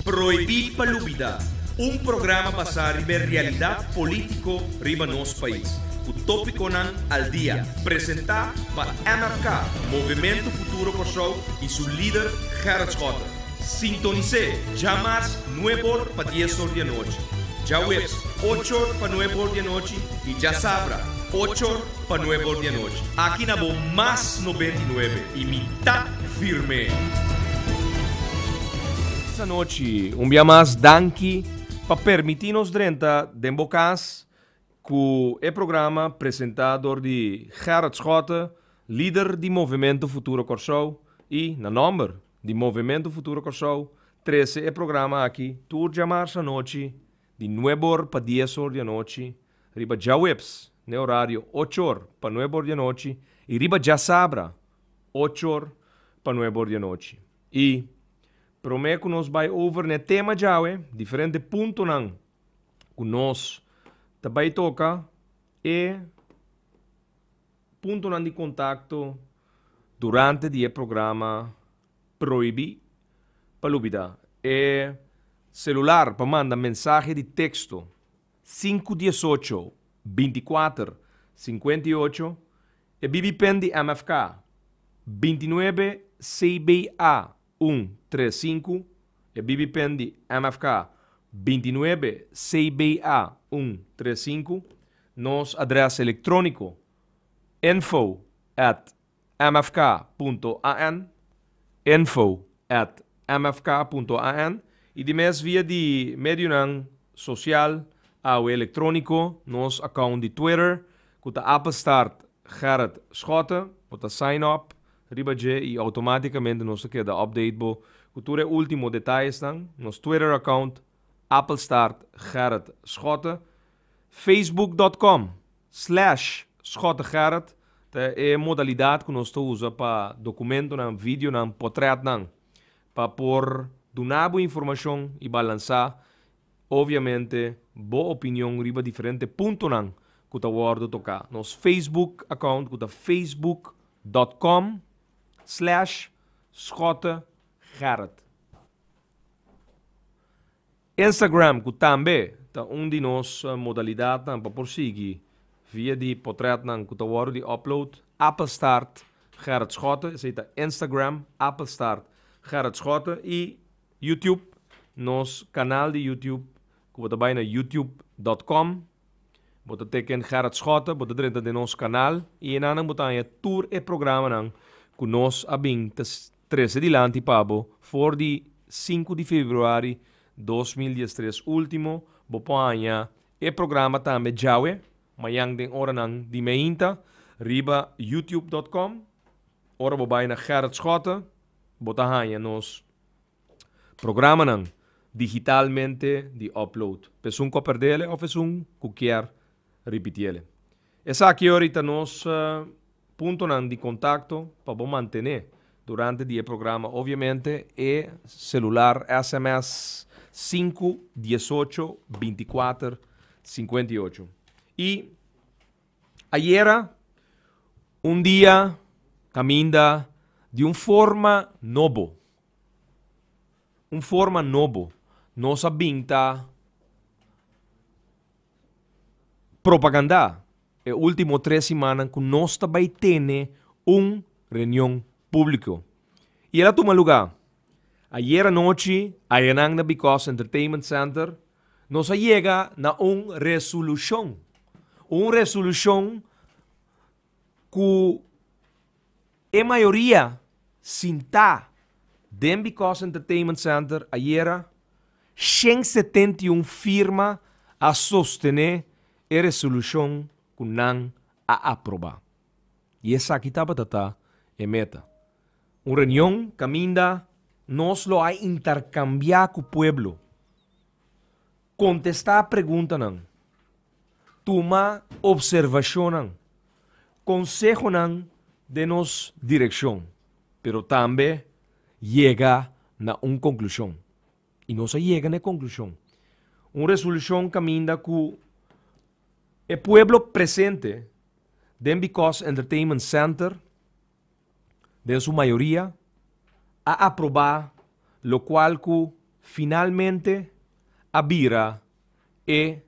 Prohibí pa Lubidá, un programa basá riba e realidat polítiko riba nos pais, ku tópikonan al dia, presentá pa MFK, Movementu Futuro Kòrsou, i su lider Gerrit Schotte. Sintonis'é djamars nueb'or pa dies'or di anochi, djaweps och'or pa nueb'or di anochi i djasabra och'or pa nueb'or di anochi. Aki na bo Mas 99 i mi ta firme! Anochi, un bia mas danki pa permití nos drenta den bo kas ku e programa presentá dor di Gerrit Schotte, lider di Movementu Futuro Kòrsou i na nòmber di Movementu Futuro Kòrsou trese e programa aki tur djamars anochi di nueb'or pa dies'or di anochi riba djaweps n'e orario och'or pa nueb'or di anochi i riba djasabra och'or pa nueb'or di anochi. I promé ku nos bai over n'e tema djawe, diferente puntonan ku nos ta bai toka, e puntonan di kontakto durante di e programa Prohibí pa Lubidá. E selular pa manda mensahe di teksto sinku diesocho bintikuater sinkuenta i ocho, e BB-pen di MFK 29 CBA 135, e BB-pen di MFK 29 CBA 135, nos adrès elektróniko info@mfk.an, info@mfk.an, i di mes via di medionan sosial òf elektróniko, nos account di Twitter, ku ta @GerritSchotte, bo ta sign up riba dje i outomátikamente nos ta keda update bo ku tur e último detayenan. Nos Twitter account @GerritSchotte, facebook.com/SchotteGerrit ta e modalidat ku nos ta usa pa dokumentonan, videonan, portretnan, pa por duna bo informashon i balansá obviamente bo opinion riba diferente puntonan ku ta wòrdu toká. Nos Facebook account ku ta facebook.com/SchotteGerrit. Instagram, ku tambe ta un di nos modalidatnan pa por sigui via di portretnan ku ta wòrdu di upload, @GerritSchotte, esei ta Instagram, @GerritSchotte, i YouTube, nos kanal di YouTube, ku bo ta bai na youtube.com, bo ta teken Gerrit Schotte, bo ta drenta den nos kanal i einan bo ta haña tur e programanan ku nos a bin ta trese dilanti pa bo for di 5 di febrüari 2013 último. Bo por haña e programa tambe djawe, mañan den oranan di mainta, riba youtube.com. Ora bo bai na Gerrit Schotte, bo ta haña nos programanan digitalmente di upload. Pa esun ku pèrdè òf esun ku ke ripití. Esaki ahorita nos puntonan di kontakto pa bo mantené durante e programa. Obviamente, e selular SMS 5 18 24 58. I ayera, un dia kaminda di un forma nobo. Un forma nobo. Nos a bin ta propaganda e último 3 siman ku nos ta bai tene un reunion públiko. I el a tuma lugá. Ayera nochi, ayanan na Because Entertainment Center, nos a yega na un resolushon. Un resolushon ku e mayoria sintá den Because Entertainment Center ayera, 171 firma a sostené e resolushon ku nan a aprobá. I esaki tabata e meta. Un reunion kaminda nos lo a interkambiá ku pueblo. Kontestá preguntanan. Tuma opservashonnan. Konsehonan den nos direkshon. Pero tambe yega na un konklushon. I nos a yega na e konklushon. Un resolushon kaminda ku e pueblo presente den Because Entertainment Center, den su mayoria, a aprobá lokual ku finalmente a bira e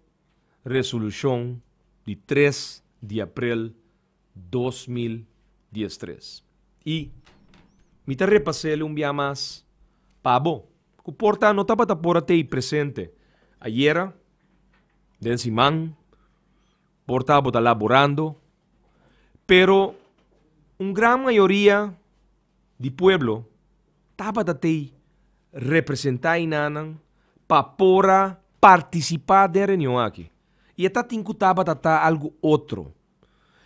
resolushon di 3 di aprel 2013. I mi ta repas'el un bia mas pa bo, ku por ta no tabata por a tei presente ayera, den siman, por ta bo ta laborando, pero un gran mayoria di pueblo tabata tei representá einanan pa por a partisipá den reunion aki. I e ta tin ku tabata ta algu otro.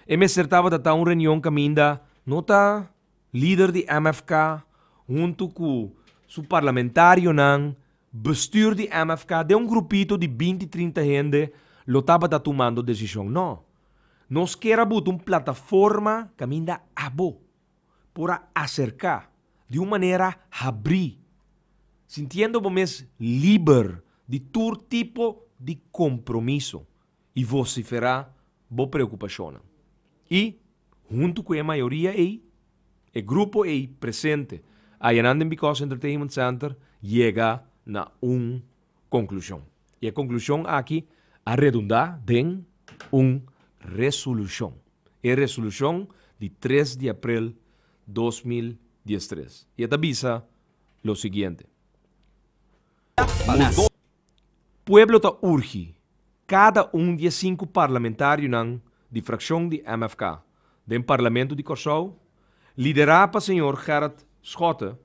E mester tabata ta un reunion kaminda no ta lider di MFK huntu ku su parlamentarionan, bestuur di MFK den un grupito di 20, 30 hende lo tabata tumando desishon. No. Nos kier a buta un plataforma kaminda abo por a aserká di un manera habrí, sintiendo bo mes liber di tur tipo di kompromiso i vosiferá bo preokupashonnan. I, huntu ku e mayoria ei, e grupo ei presente ayanan den Because Entertainment Center yega na un konklushon. I e konklushon aki a redundá den un resolushon. E resolushon di 3 di aprel 2013. I e ta bisa lo siguiente. Pueblo ta urgi kada un di e sinku parlamentarionan di frakshon di MFK den Parlamento di Kòrsou, liderá pa señor Gerrit Schotte,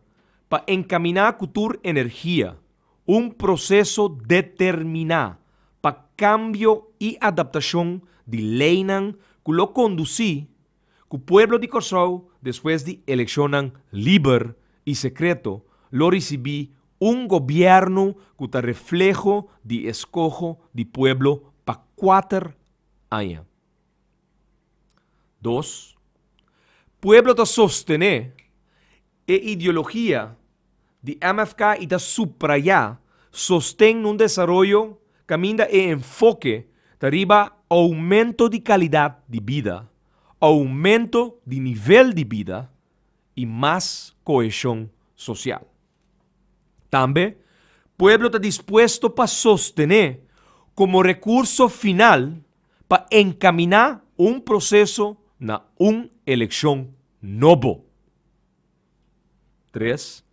pa enkaminá ku tur energia un proseso determiná pa kambio i adaptashon di leinan ku lo kondusí ku pueblo di Kòrsou despues di elekshonnan liber i sekreto lo risibí un gobièrnu ku ta refleho di eskoho di pueblo pa kuater aña. Dos, Pueblo ta sostené e ideologia di MFK i ta suprayá sosten na un desaroyo kaminda e enfoke ta riba oumento di kalidat di bida, oumento di nivel di bida i mas koheshon sosial. Tambe, pueblo ta dispuesto pa sostené komo rekurso final pa enkaminá un proseso na un elekshon nobo. 3,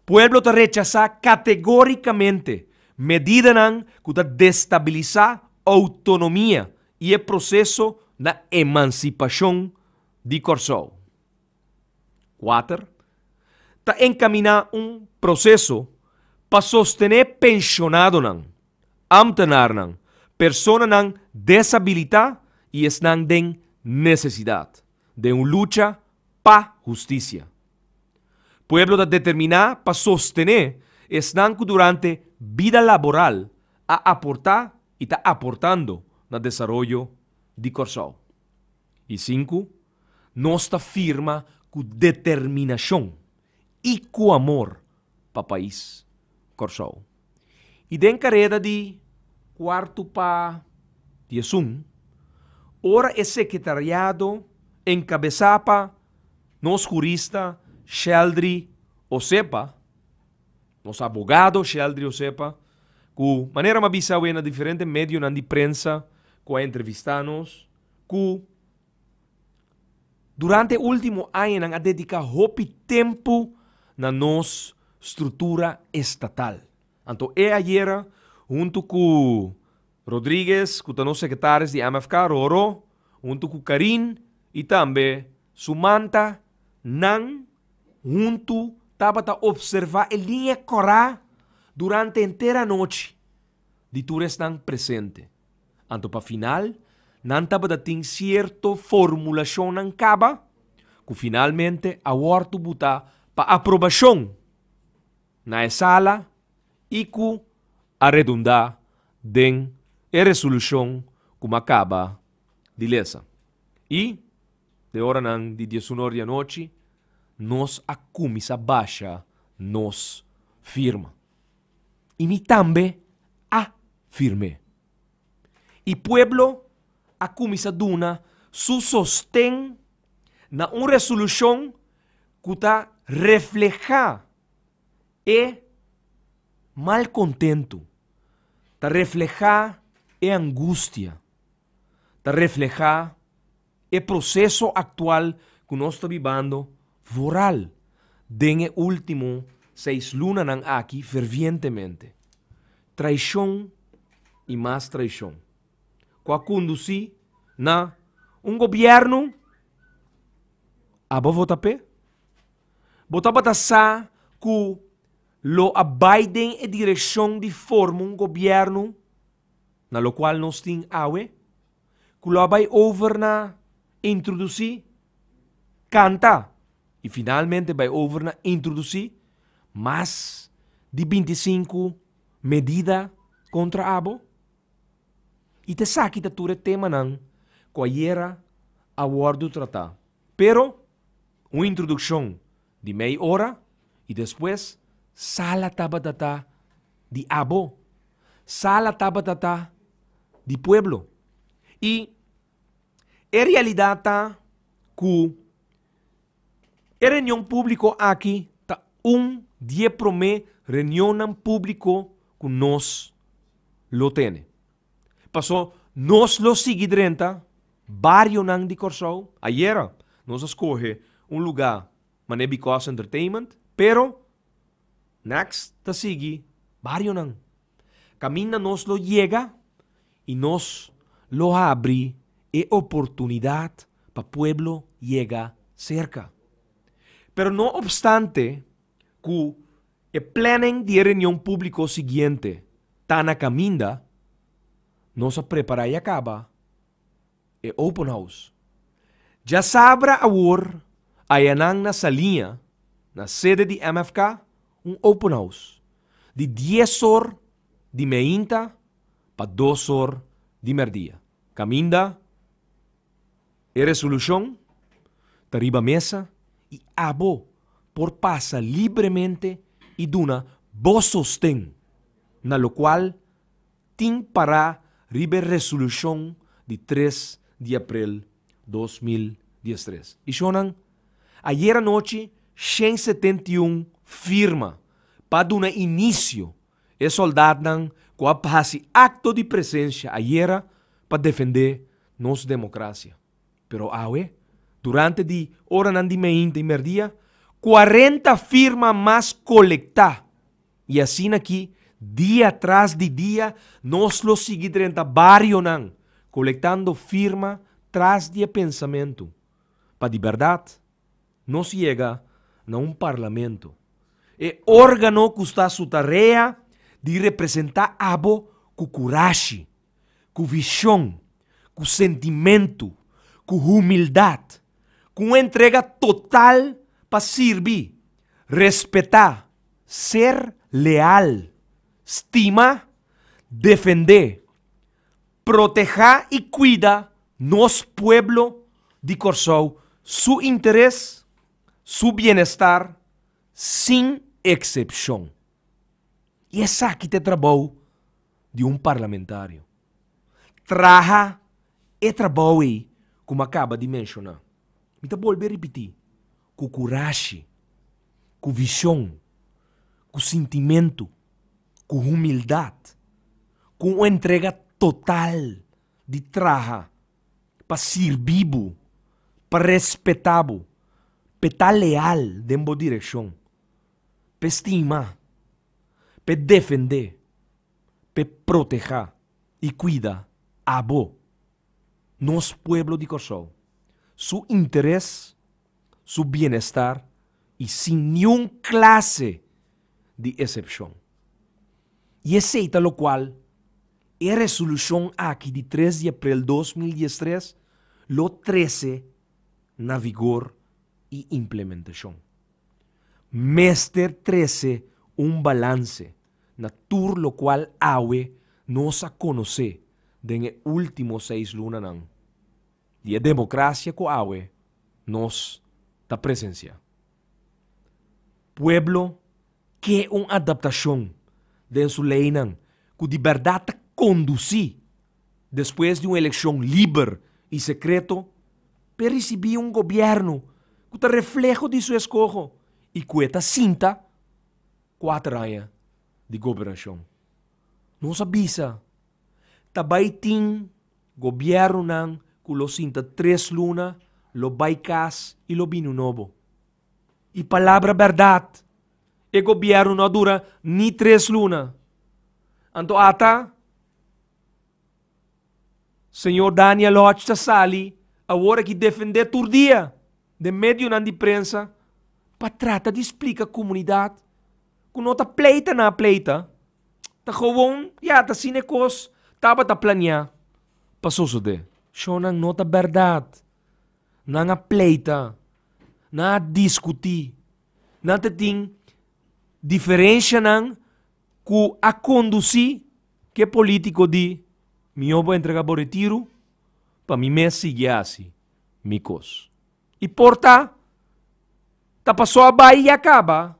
Pueblo ta rechasá kategórikamente medidanan ku ta destabilisá outonomia i e proseso na emansipashon di Kòrsou. 4, Ta enkaminá un proseso pa sostené penshonadonan, ámtenarnan, personanan desabilitá i esnan den nesesidat, den un lucha pa hustisia. Pueblo ta determiná pa sostené esnan ku durante bida laboral a aportá i ta aportando na desaroyo di Kòrsou. I sinku, nos ta firma ku determinashon i ku amor pa pais Kòrsou. I den kareda di kuartu pa 11, ora e sekretariado enkabesá pa nos hurista Sheldry Osepa, nos abogado Sheldry Osepa, ku manera m'a bisa awe na diferente medionan di prensa ku a entrevistá nos, ku durante e último añanan a dediká hopi tempu na nos struktura estatal. Anto e ayera huntu ku Rodriguez, ku ta nos sekretaris di MFK, Roro, huntu ku Karin i tambe Sumanta, nan huntu tabata opservá e liña kòrá durante henter anochi di tur esnan presente. Anto pa final, nan tabata tin sierto formulashonnan kaba ku finalmente a wòrdu butá pa aprobashon na e sala i ku a redundá den e resolushon ku m'a kaba di lesa. I, den oranan di diesunor di anochi, nos a kuminsá basha nos firma. I mi tambe a firm'é. I pueblo a kuminsá duna su sosten na un resolushon ku ta reflehá e. Malkontentu ta reflehá e angustia, ta reflehá e proseso aktual ku nos ta bibando vooral den e último seis lunanan aki fervientemente. Traishon i mas traishon ku a kondusí na un gobièrnu abo vota p'e? Bo tabata sa ku lo a bai den e direkshon di forma un gobièrnu na lokual nos tin awe? Ku lo a bai over na introdusí, kanta i finalmente bai over na introdusí mas di 25 medida kontra abo? I ta esaki ta tur e temanan ku ayera a wòrdu tratá. Pero un introdukshon di mei ora i despues sala tabata ta di abo. Sala tabata ta di pueblo. I e realidat ta ku e reunion públiko aki ta un di e promé reunionnan públiko ku nos lo tene. Paso nos lo sigui drenta barionan di Kòrsou. Ayera nos a skohe un lugá manera Because Entertainment, pero next ta sigui barionan. Kaminda nos lo yega i nos lo habri e oportunidat pa pueblo yega serka. Pero no opstante ku e planning di e reunion públiko siguiente ta na kaminda, nos a prepará i a kaba e open house. Djasabra awor ayanan na Saliña, na sede di MFK, un open house di dies or di meinta pa dos or di mèrdia. Kaminda e resolushon ta riba mesa i abo por pasa libremente i duna bo sosten na lokual tin pará riba e resolushon di tres di aprel 2013. I shonnan, ayera anochi 171 firma pa duna inisio e sòldatnan ku a hasi akto di presensia ayera pa defendé nos demokrasia. Pero awe, durante di oranan di meinta i mèrdia, 40 firma mas kolektá. I asina aki, dia tras di dia, nos lo sigui drenta barionan, kolektando firma tras di e pensamentu, pa di bèrdat nos yega na un parlamento, e órgano ku sta su tarea di representá abo ku kurashi, ku vishon, ku sentimentu, ku humildat, ku un entrega total pa sirbi, respetá, ser leal, stima, defendé, protehá i kuida nos pueblo di Kòrsou, su interes, su bienestar, sin eksepshon. I esaki ta e trabou di un parlamentario. Traha e trabou ei ku mi a kaba di menshoná. Mi ta bolbe ripití, ku kurashi, ku vishon, ku sintimentu, ku humildat, ku un entrega total di traha pa sirbi bo, pa respetá bo, p'e ta leal den bo direkshon, p'e stima, p'e defendé, p'e protehá i kuida abo, nos pueblo di Kòrsou, su interes, su bienestar i sin niun klase di esepshon. I esei ta lokual e resolushon aki di 3 di aprel 2013 lo trese na vigor i implementashon. Mester trese un balanse na tur lokual awe nos a konosé den e último seis lunanan di e demokrasia ku awe nos ta presensiá. Pueblo ke un adaptashon den su leinan ku di bèrdat ta kondusí, despues di un elekshon liber i sekreto, p'e risibí un gobièrnu ku ta refleho di su eskoho i ku e ta sinta 4 aña. di gobernashon. Nos a bisa, ta bai tin gobièrnunan ku lo sinta tres luna, lo bai kas i lo bini un nobo. I palabra bèrdat, e gobièrnu no a dura ni tres luna. Anto ata Señor Daniel Hodge ta sali awor aki defendé tur dia den medionan di prensa pa trata di splika komunidat ku no ta pleita na pleita, ta gewoon ya ta asina e kos tabata planeá pa sosodé. Shownan no ta bèrdat. Nan a pleita, nan a diskutí, nan ta tin diferenshanan ku a kondusí ku e polítiko di mihó bo entrega bo retiru pa mi mes sigui hasi mi kos. I por ta, ta pasó a bai i a kaba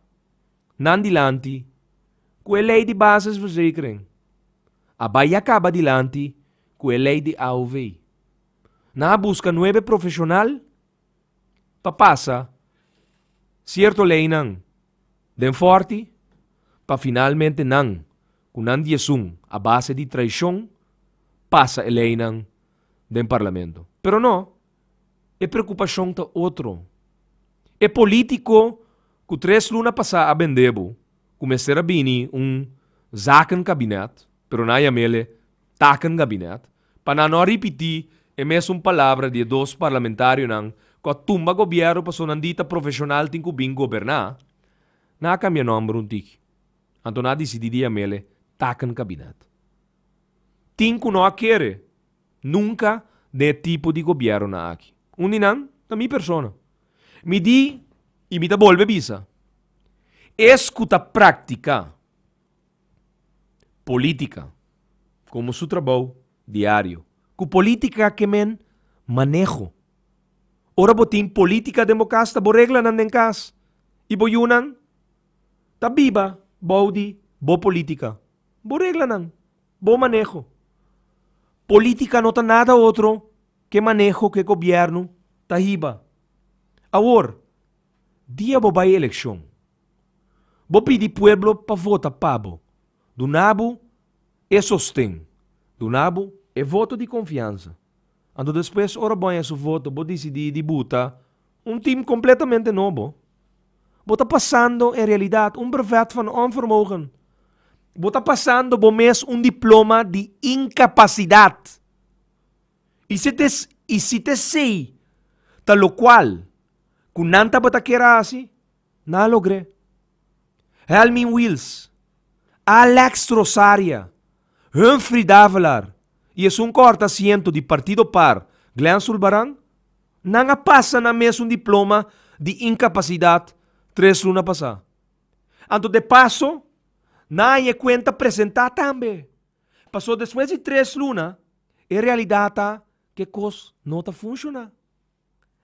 nan dilanti ku e lei di basisverzekering, a bai i a kaba dilanti ku e lei di AOV. Nan a buska nuebe profeshonal pa pasa sierto leinan den fòrti pa finalmente nan ku nan diesun a base di traishon pasa e leinan den parlamento. Pero no, e preokupashon ta otro. E polítiko ku tres luna pasá a bende bo ku mester a bini un zakenkabinet, pero nan a yam'ele takengabinet, Pa nan no a ripití e mesun palabra di e dos parlamentarionan ku a tumba gobièrnu pasobra nan di ta profeshonal tin ku bin goberná, nan a kambia nòmber un tiki. Anto nan a disidí di yam'ele Takenkabinet. Tin ku no a kere nunka den e tipo di gobièrnunan aki. Un di nan ta mi persona. Mi di i mi ta bolbe bisa, es ku ta praktiká Polítika komo su trabou diario. Ku polítika ke men maneho. Ora bo tin polítika den bo kas ta bo reglanan den kas i bo yunan ta biba bou di bo polítika, bo reglanan, bo maneho. Polítika no ta nada otro ke maneho ku e gobièrnu ta hiba. Awor, dia bo bai elekshon. Bo pidi pueblo pa vota pa bo. Duna bo e sosten. Duna bo e voto di konfiansa. Anto despues ora bo haña su voto bo disidí di buta un tim kompletamente nobo. Bo ta pasando en realidat un brevet van onvermogen. Bo ta pasando bo mes un diploma di inkapasidat. I si te i si t'esei ta lokual ku nan tabata kier a hasi, Nan a logr'é. Helmin Wiels, Alex Rosaria, Humphrey Davelaar i esun kòrta asiento di Partido par, Glenn Sulbaran, nan a pasa nan mes un diploma di inkapasidat tres luna pasá. Anto de paso, nan a haña e kuenta presentá tambe. Paso despues di tres luna, e realidat ta ku e kos no ta funshoná.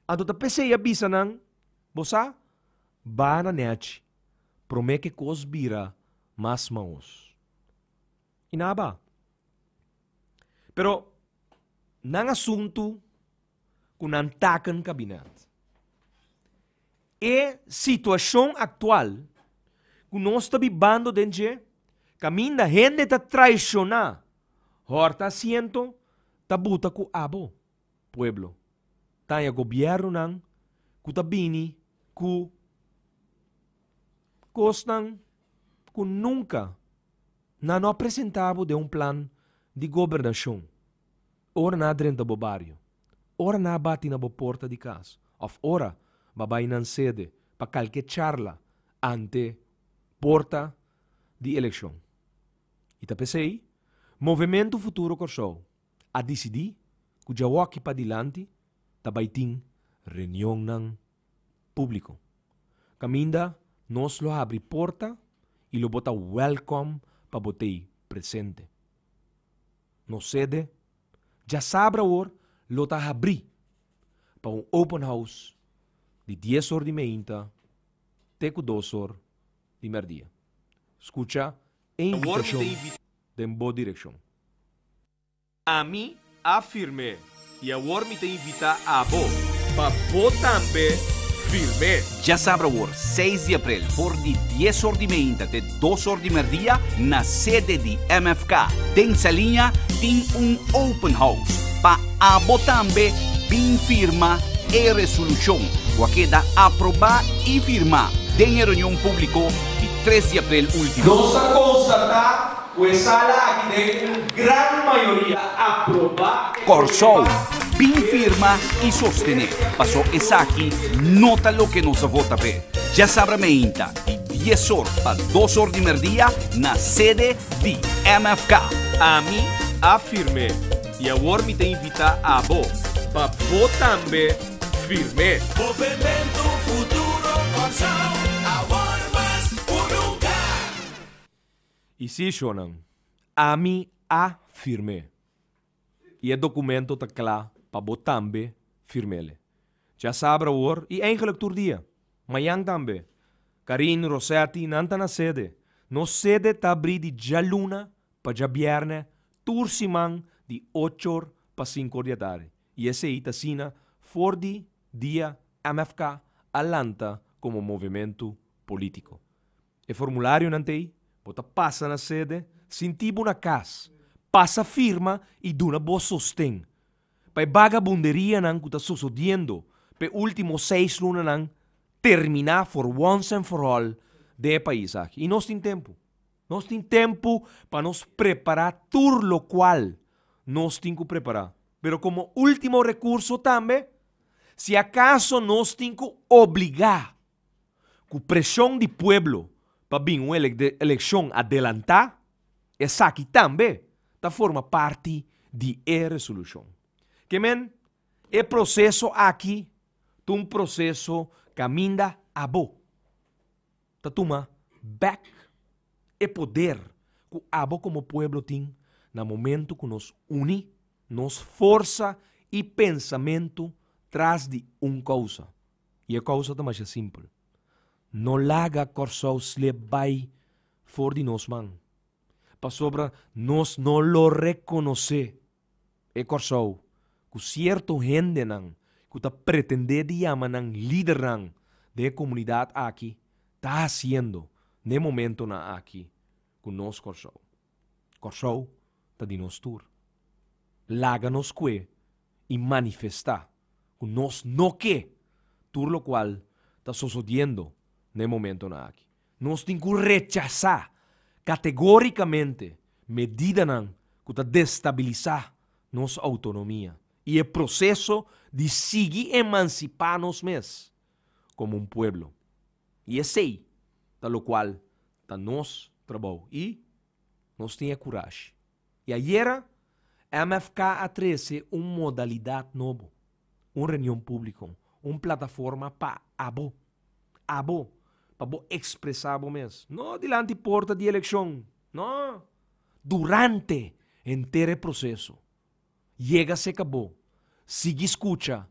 Anto ta p'esei a bisa nan, Bo sa, baha na nèchi, promé ku e kos bira mas maos. I nan a baha. Pero nan asuntu ku nan taken kabinet. E situashon aktual ku nos ta bibando den dje, kaminda hende ta traishoná hòrta asiento, ta buta ku abo. Pueblo ta haña gobièrnunan ku ta bini ku kosnan ku nunka nan no a presentá bo den un plan di gobernashon. Ora nan a drenta bo bario, ora nan a bati na bo porta di kas òf ora bo a bai nan sede pa kalke charla ante porta di elekshon. I ta p'esei Movementu Futuro Kòrsou a disidí ku djawoki padilanti ta bai tin reunionnan públiko, kaminda nos lo habri porta i lo bo ta wèlkòm pa bo t'ei presente. Nos sede djasabra awor lo ta habrí pa un open house di dies or di meinta te ku dos or di mèrdia. Skucha e invitashon den bo direkshon. Ami a firm'é i awor mi ta invitá abo pa bo tambe Firm'é! Djasabra awor, seis di aprel, for di dies or di meinta te dos or di merdia, na sede di MFK den Saliña tin un open house pa abo tambe bin firma e resolushon ku a keda aprobá i firmá den e reunion públiko di tres di aprel último. Nos ta konstatá ku e sala aki den un gran mayoria ta aprobá e Kòrsou, prueba bin firma i sostené, pasó esaki no ta loke nos a vota p'e. Djasabra meinta di dies or pa dos or di merdia na sede di MFK. Ami a firm'é i awor mi ta invitá abo pa bo tambe firm'é. Movementu Futuro Kòrsou, awor mas ku nunka! I sí, shonnan, ami a firm'é. I e documento ta cla pa bo tambe firmele. Djasabra awor i eigenlijk tur dia. Mañan tambe. Karin, Rosetti, nan ta na sede. Nos sede ta abrí di djaluna pa djabièrnè tur siman di ochor pa sinkor di atardi. I esei ta asina for di dia MFK a lanta komo movementu polítiko. E formularionan t'ei, bo ta pasa na sede, sinti bo na kas, pasa firma i duna bo sosten pa e bagabunderianan ku ta sosodiendo p'e ultimo seis lunanan terminá for once and for all den e pais aki. I nos tin tempu. Nos tin tempu pa nos prepará tur lokual nos tin ku prepará. Pero komo ultimo rekurso tambe, si akaso nos tin ku obligá Ku preshon di pueblo pa bin un elekshon adelantá, esaki tambe ta forma parti di e resolushon. Ke men, e proseso aki ta un proseso kaminda abo ta tuma bèk e poder ku abo komo pueblo tin na momento ku nos uni nos forsa i pensamentu tras di un kousa. I e kousa ta masha simpel. No laga Kòrsou slep bai for di nos man, pasobra nos no lo rekonosé e Kòrsou ku sierto hendenan ku ta pretendé di yama nan lidernan den e komunidat aki ta hasiendo n'e momentonan aki ku nos Kòrsou. Kòrsou ta di nos tur. Laga nos kue i manifestá ku nos no ke tur lokual ta sosodiendo na e momentonan aki. Nos tin ku rechasá kategórikamente medidanan ku ta destabilisá nos outonomia i e proseso di sigui emansipá nos mes komo un pueblo. I esei ta lokual ta nos trabou i nos tin e kurashi. I ayera MFK a trese un modalidat nobo, un reunion públiko, un plataforma pa abo, abo, pa bo ekspresá bo mes, no dilanti porta di elekshon, no, durante henter e proseso. Yega serka bo, sigui skucha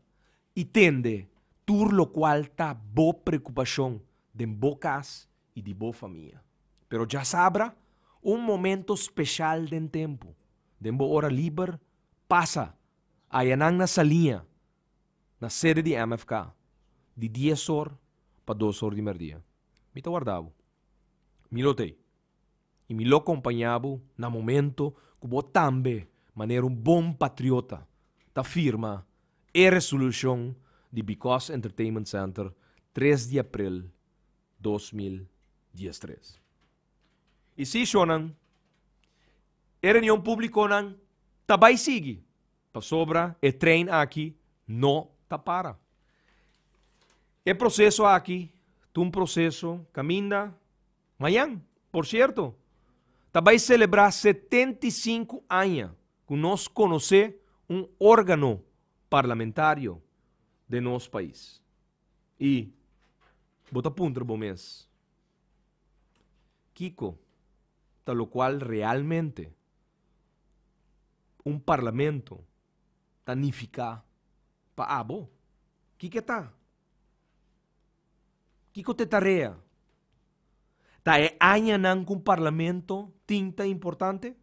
i tende tur lokual ta bo preokupashon den bo kas i di bo famia. Pero djasabra, un momento speshal den tempu. Den bo ora liber, pasa ayanan na Saliña, na sede di MFK, di dies or pa dos or di merdia. Mi ta warda bo. Mi lo t'ei. I mi lo kompañá bo na momento ku bo tambe, manera un bon patriota, ta firma e resolushon di Because Entertainment Center tres di aprel 2013. I sí, shonnan, e reunion públikonan ta bai sigui, pasobra e trein aki no ta para. E proseso aki ta un proseso kaminda mañan, por sierto, ta bai selebrá 75 aña ku nos konosé un órgano parlamentario den nos pais. I bo ta puntra bo mes, Kiko ta lokual realmente un parlamento ta nifiká pa abo? Kiko e ta? Kiko ta e tarea? Ta e añanan ku un parlamento tin ta importante?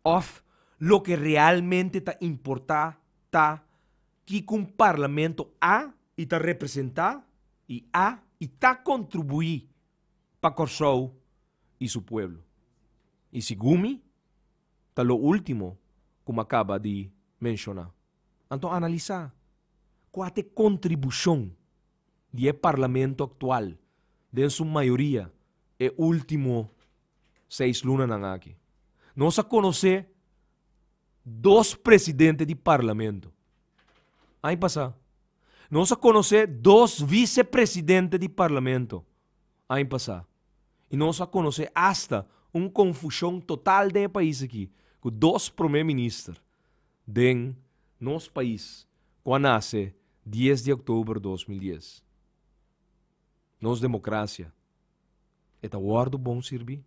Òf loke realmente ta importá ta kiko un parlamento a. i ta representá i a i ta kontribuí pa Kòrsou i su pueblo. I segun mi, ta lo último ku mi a kaba di menshoná. Anto analisá kua ta e kontribushon di e parlamento aktual den su mayoria e último seis lunanan aki. Nos a konosé dos presidente di parlamento aña pasá. Nos a konosé dos visepresidente di parlamento aña pasá. I nos a konosé asta un konfushon total den e pais aki ku dos promé minister den nos pais ku a nase dies di òktober 2010. Nos demokrasia e ta wòrdu bon sirbí?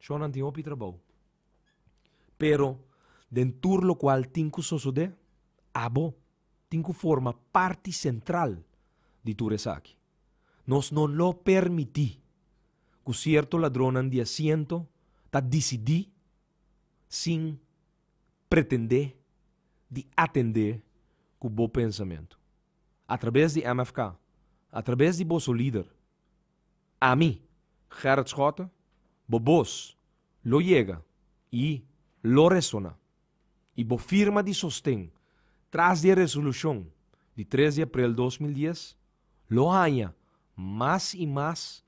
Shon nan tin hopi trabou. Pero den tur lokual tin ku sosodé, abo tin ku forma parti sentral di tur esaki. Nos no lo permití ku sierto ladronnan di asiento ta disidí sin pretendé di atendé ku bo pensamentu. Atrabes di MFK, atrabes di boso lider, ami, Gerrit Schotte, bo bos lo yega i lo resoná. I bo firma di sosten tras di e resolushon di tres di aprel 2010 lo haña mas i mas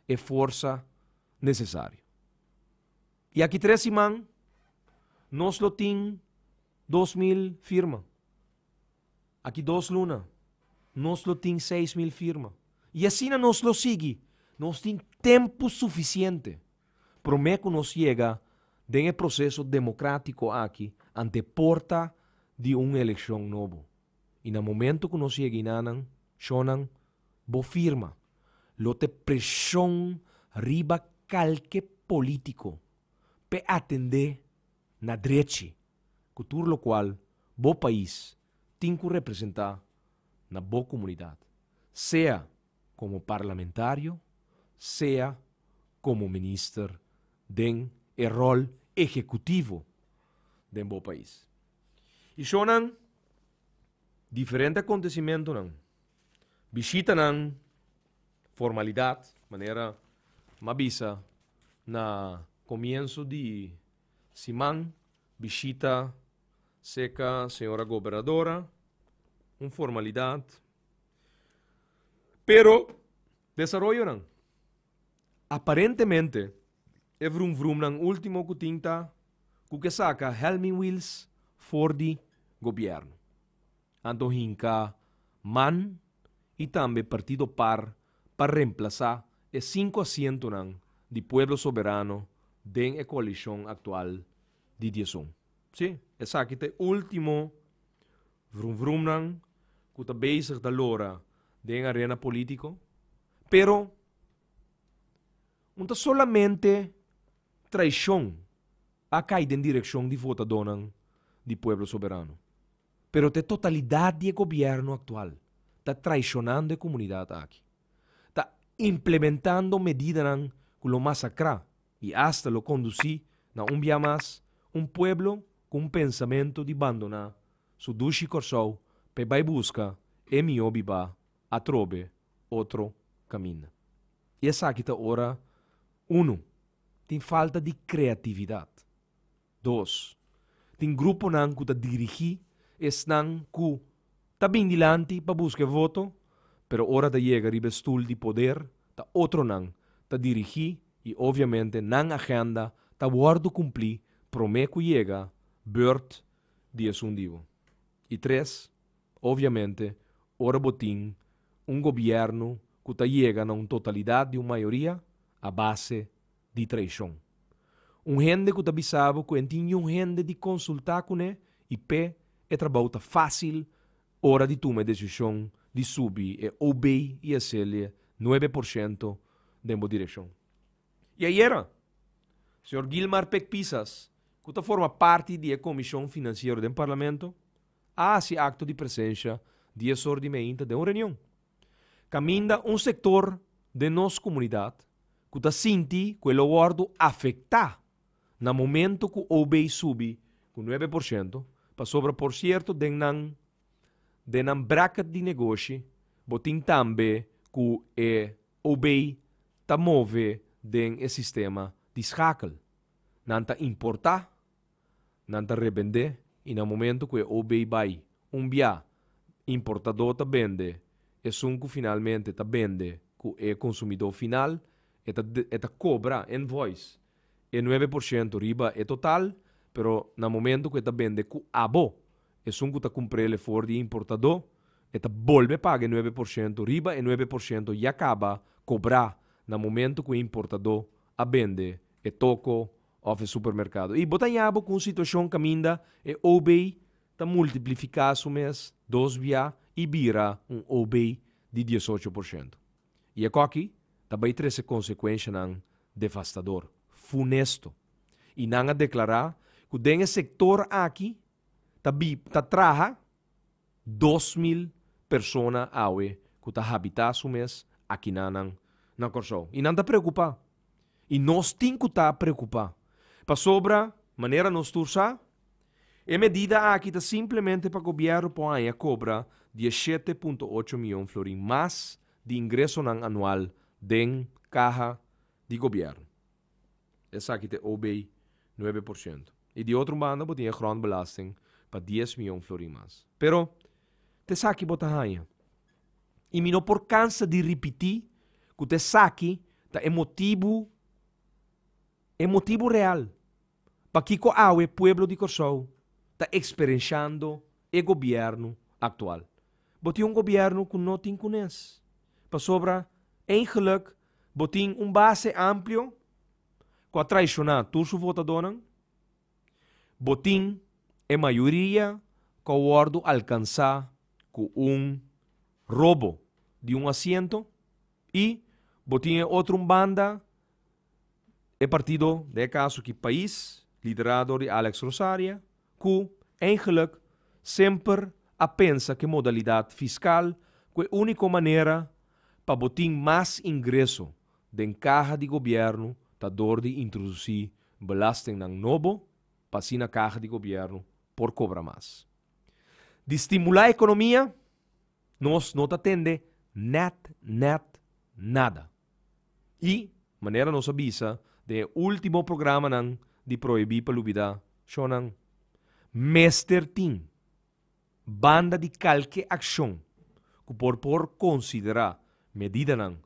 e forsa nesesario. I aki tres siman nos lo tin 2000 firma. Aki dos luna nos lo tin 6000 firma. I asina nos lo sigui. Nos tin tempu sufisiente promé ku nos yega den e proseso demokratiko aki ante porta di un elekshon nobo. I na momento ku nos yega einanan, shonnan, bo firma lo ta e preshon riba kalke polítiko p'e atendé na drechi ku tur lokual bo pais tin ku representá na bo komunidat, sea komo parlamentario, sea komo minister den e ròl ehekutivo den bo pais. I shonnan diferente akontesimentunan, bishitanan, formalidat, manera m'a bisa na komienso di siman, bishita seka señora gobernadora, un formalidat, pero desaroyonan. Aparentemente e vrum vrumnan último ku tin ta ku ke saka Helmin Wiels for di gobièrnu. Anto hinka man i tambe Partido par pa remplasá e sinku asientonan di Pueblo Soberano den e koalishon aktual di 11. Sí, esaki ta e último vrum vrumnan ku ta bezig ta lora den arena polítiko, pero un ta solamente traishon a kai den direkshon di votadónan di Pueblo Soberano, pero ta e totalidat di e gobièrnu aktual ta traishonando e komunidat aki, ta implementando medidanan ku lo masakrá i asta lo kondusí na un bia mas un pueblo ku un pensamentu di bandoná su dushi Kòrsou pa e bai buska e mihó bibá atrobe otro kaminda. I esaki ta ora, unu, tin falta di kreatividat. Dos, tin gruponan ku ta dirigí esnan ku ta bin dilanti pa buska e voto, pero ora ta yega riba e stul di poder ta otronan ta dirigí i obviamente nan agenda ta wòrdu kumplí promé ku yega beurt di esun di bo. I tres, obviamente ora bo tin un gobièrnu ku ta yega na un totalidat di un mayoria a base di traishon. Un hende ku ta bisa bo ku e tin niun hende di konsultá kuné i p'e e trabou ta fásil ora di tuma e desishon di subi e OB i haselie 9% den bo direkshon. I ayera, señor Gilmar Pek Pisas, ku ta forma parti di e komishon finansiero den Parlamento, a hasi akto di presensha 10 or di meinta den un reunion. Kaminda un sektor den nos komunidat ku ta sinti ku e lo wòrdu afektá na momento ku OB subi ku 9%, pasobra por sierto den nan. Den nan bracket di negoshi, bo tin tambe ku e OB ta move den e sistema di schakel. Nan ta importá, nan ta rebendé i na momento ku e OB bai un bia, importadó ta bende, esun ku finalmente ta bende ku e konsumidó final, e ta e ta kobra, invoice, e 9% riba e total, pero na momento ku e ta bende ku abo, esun ku ta kumpr'é for di importadó, e ta bolbe paga e 9% riba e 9% ya kaba kobrá na momento ku e importadó a bende e toko òf e supermerkado. I bo ta haña bo ku un situashon kaminda e OB ta multiplifiká su mes dos bia i bira un OB di 18%. I e koki ta bai trese konsekuenshanan devastador, funesto. I nan a deklará ku den e sektor aki ta bi ta traha 2000 persona awe ku ta habitá su mes akinanan na Kòrsou. I nan ta preokupá. I nos tin ku ta preokupá. Pasobra, manera nos tur sa, e medida aki ta simplemente pa gobièrnu por haña kobra 17,8 mion florin mas di ingresonan anual den kaha di gobièrnu. Esaki ta OB 9%. I di otro banda bo tin e grondbelasting pa 10 mion florin mas. Pero, t'esaki bo ta haña. I mi no por kansa di ripití ku t'esaki ta e motibu, e motibu real pakiko awe pueblo di Kòrsou ta eksperenshando e gobièrnu aktual. Bo tin un gobièrnu ku no tin kunes. Pasobra, eigenlijk, bo tin un base amplio ku a traishoná tur su votadónan. Bo tin e mayoria ku a wòrdu alkansá ku un robo di un asiento i bo tin e otro un banda e partido, den e kaso aki pais, liderá dor di Alex Rosaria, ku eigenlijk semper a pensa ku e modalidat fiskal ku e úniko manera pa bo tin mas ingreso den kaha di gobièrnu ta dor di introdusí belastingnan nobo pa asina kaha di gobièrnu por kobra mas. Di stimulá ekonomia nos no ta tende nèt nèt nada. I, manera nos a bisa den e último programanan di Prohibí pa Lubidá, shonnan, mester tin banda di kalke akshon ku por por konsiderá medidanan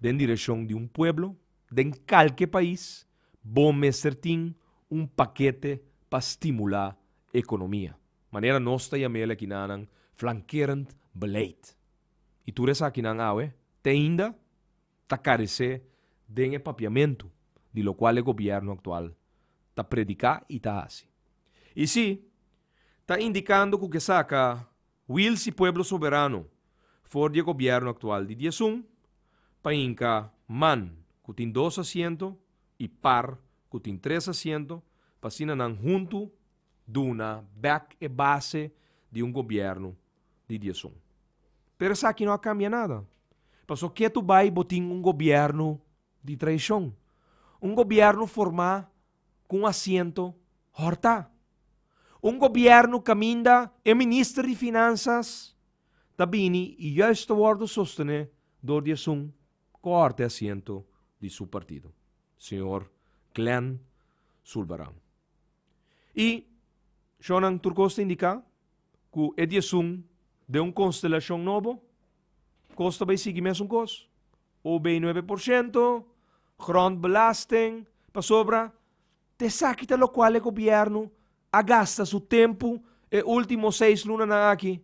den direkshon di un pueblo den kalke pais, bo mester tin un pakete pa stimulá ekonomia. Manera nos ta yam'el akinanan flankerend beleid. I tur esakinan awe te ainda ta karesé den e papiamentu di lokual e gobièrnu aktual ta prediká i ta hasi. I sí, ta indikando ku ke saka Wiels i Pueblo Soberano for di e gobièrnu aktual di 11 pa hinka man ku tin dos asiento i par ku tin tres asiento pa asina nan huntu duna bèk e base di un gobièrnu di 11. Pero esaki no a kambia nada. Paso ketu bai bo tin un gobièrnu di traishon. Un gobièrnu formá ku un asiento hòrtá. Un gobièrnu kaminda e minister di Finansas ta bini i juist ta wòrdu sostené dor di esun ku a hòrta e asiento di su partido, señor Glenn Sulvaran. I shownan tur kos ta indiká ku e 11 den un konstelashon nobo, kos ta bai sigui mesun kos. OB 9%, grondbelasting, pasobra t'esaki ta lokual e gobièrnu a gasta su tempu e último seis lunanan aki.